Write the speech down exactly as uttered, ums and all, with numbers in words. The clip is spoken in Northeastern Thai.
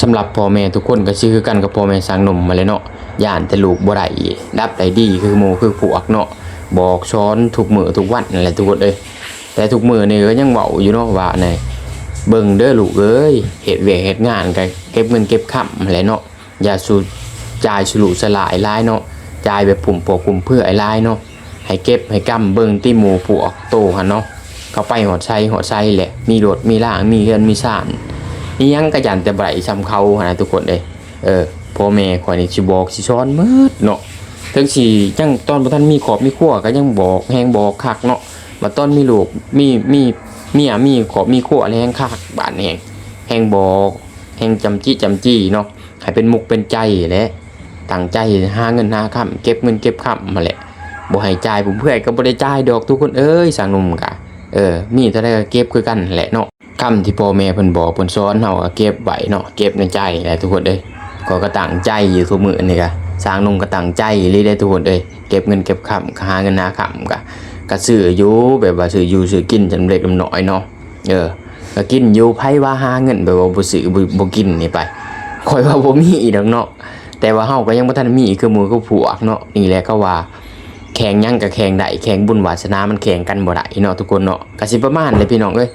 สำหรับพ่อแม่ทุกคนก็สิคือกันกับพ่อแม่สร้างหนุ่มมาเลยเนาะ ย่านแต่ลูกบ่ได้ดับได้ดีคือหมู่คือพวกเนาะ บอกสอนทุกมื้อทุกวันนั่นแหละทุกคนเอ้ย แต่ทุกมื้อนี่ก็ยังเว้าอยู่เนาะว่าในเบิ่งเด้อลูกเอ้ย เฮ็ดเวียกเฮ็ดงานก็เก็บเงินเก็บคำหั้นแหละเนาะ อย่าสู่จ่ายสุรุ่ยสุร่ายหลายเนาะ จ่ายแบบฟุ่มเฟือยฟุ่มเฟือยหลายเนาะ ให้เก็บให้กำเบิ่งติหมู่พวกโตหั่นเนาะ เขาไปฮอดไสฮอดไสแหละ มีรถมีลา มีเฮือนมีซาน อีหยังก็ย่านแต่บ่ได้ส่ำเขาหั้นนะทุกคนเอ้ย เออ พ่อแม่ข้อยนี่สิบอกสิสอนหมดเนาะ ถึงสิยังตอนบ่ทันมีครอบมีครัวก็ยังบอก แฮงบอกคักเนาะ บัดตอนมีลูก มี มีเมีย มีครอบมีครัวแล้วแฮงคัก บาดนี้แฮง แฮงบอก แฮงจำจิจำจี้เนาะ ให้เป็นมุกเป็นใจแหละ ตั้งใจหาเงินหาคำ เก็บเงินเก็บคำหั้นแหละ บ่ให้จ่าย ผู้เพื่อยก็บ่ได้จ่ายดอกทุกคนเอ้ย สร้างหนุ่มกะ เออ มีเท่าใดก็เก็บคือกันแหละเนาะ คำที่พ่อแม่เพิ่นบอกเพิ่นสอนเฮาก็เก็บไว้เนาะ เก็บในใจแหละทุกคนเอ้ย ข้อยก็ตั้งใจอยู่ทุกมื้อนี่กะ สร้างหนุ่มก็ตั้งใจอีหลีเด้ทุกคนเอ้ย เก็บเงินเก็บคำ หาเงินหาคำกะ ก็ซื้ออยู่ แบบว่าซื้ออยู่ซื้อกินจำเล็กจำน้อยเนาะ เออ ก็กินอยู่ ไผว่าหาเงินแบบว่าบ่ซื้อ บ่ บ่กินนี่ไป ข้อยว่าบ่มีดอกเนาะ แต่ว่าเฮาก็ยังบ่ทันมีคือหมู่คือพวกเนาะ นี่แหละเขาว่า แข่งหยังก็แข่งได้ แข่งบุญวาสนามันแข่งกันบ่ได้เนาะทุกคนเนาะ ก็สิประมาณนี้พี่น้องเอ้ย